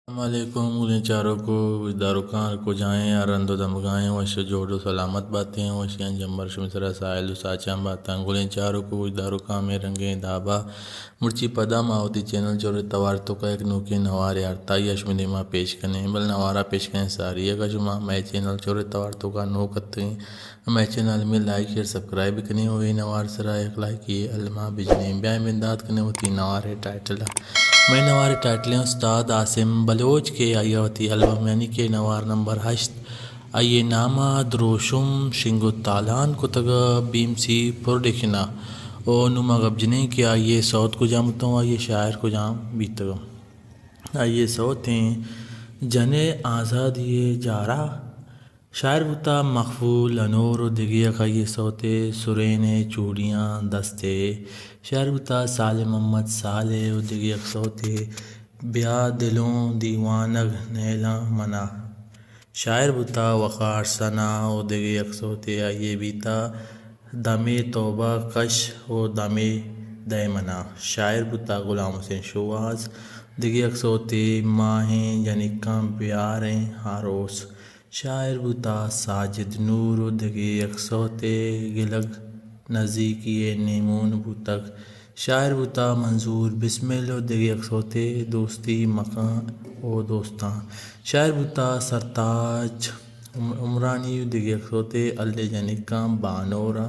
السلام علیکم، گلیں چاروکو، گوشداروکاں، کجائیں، ہر رند و دمگائیں، وش و جوڑ و سلامت باتیں، وشیاں جمبر شمے سرا ساہیل و ساچاں باتاں۔ گلیں چاروکو، گوشداروکاں، ہمے رنگیں دابا مرچی پدا ما وتی چینل چور توار توکا یک نوکیں نوارے آرتا، آئی ء شمے دیما پیش کنیں، بل نوارا پیش کنیں ساری۔ اگاں شما مئے چینل چور توار توکا نوک اتگیں، مئے چینل میں لائک، شیئر، سبسکرائب بکنیں و اے نوار سرا یک لائکے الما بجنیں۔ بیائیں بندات کنیں وتی نوارے ٹائٹل ء۔ مئے نوارے ٹائٹل ایں استاد عاصم بلوچ کہ آئی ء وتی البم یعنی کہ نوار نمبر ہشت، آئی ء نام ء دروشم شنگ و تالان کتگ بی ایم سی پروڈکشن ء۔ و نوں ما گپ جنیں کہ آئی ء سوت کجام اتوں، آئی ء شاعر کجام بیتگ۔ آئی ء سوت ایں جنئے آزادی ء جارا۔ شاعر بوتا مغفور لنور و دگہ یک آئی ء سوتے سرین ء چوڑیاں دستے۔ شاعر بوتا صالح محمد صالح و دگہ یک سوتے بیا دلوں دیوانگ نیلاں منا۔ شاعر بوتا وقار ثنا و دگہ یک سوتے آئی ء بیتا دمے توبہ کش و دمے دئے منا۔ شاعر بوتا غلام حسین شوہاز، دگہ یک سوتے ماہیں جنکاں بیاریں آروس۔ شاعر بوتا ساجد نور و دگہ یک سوتے گلگ نزیکی ء نیمون بوتگ۔ شاعر بوتا منظور بسمل و دگہ یک سوتے دوستی مکن و دوستاں۔ شاعر بوتا سرتاج عم-، عمرانی و دگہ یک سوتے اللہ جنکاں بانور ء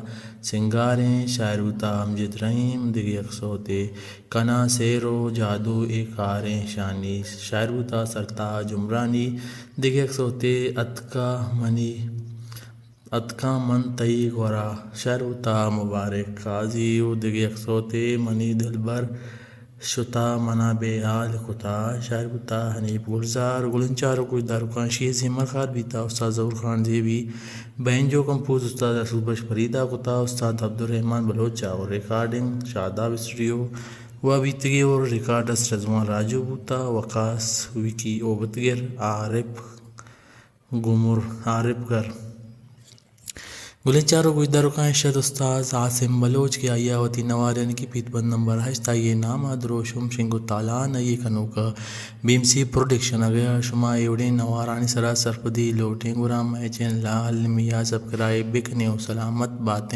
سنگاریں۔ شاعر بوتا امجد رحیم، دگہ یک سوتے کناں سحر و جادو اے کاریں شانی۔ شاعر بوتا سرتاج عمرانی، دگہ یک سوتے اتکا منی، اتکاں من تئی گورا۔ شاعر بوتا مبارک قاضی و دگہ یک سوتے منی دلبر شتا منا بے حال کتا۔ شاعر بوتا حنیف گلزار۔ گلیں چاروک و گوشداروکاں، اشی ء زیمر کار بیتا استاد ظہور خان زیبی، بینجو کمپوز استاد ارسد بخش فریدا کتا، استاد عبدالرحمن بلوچ ء، و ریکارڈنگ شاداب اسٹوڈیو و بیتگی، و ریکارڈسٹ رضوان راجو بوتا، وقاص وکی اوبتگر، عارف گمر، عارف گر۔ گلیں چاروک و گوشداروکاں، ارشد استاد عاصم بلوچ کہ آئی ء وتی نوار یعنی کہ پیت بند نمبر ہشت، آئی ء نام ء دروشم شنگ و تالان، آئی ء کنوک ء بی ایم سی پروڈکشن۔ اگاں شما اے وڑیں نوارانی سرا سرپدی لوٹیں گڑا مئے چینل ء المی ء سبسکرائب بکنیں و سلامت باتیں۔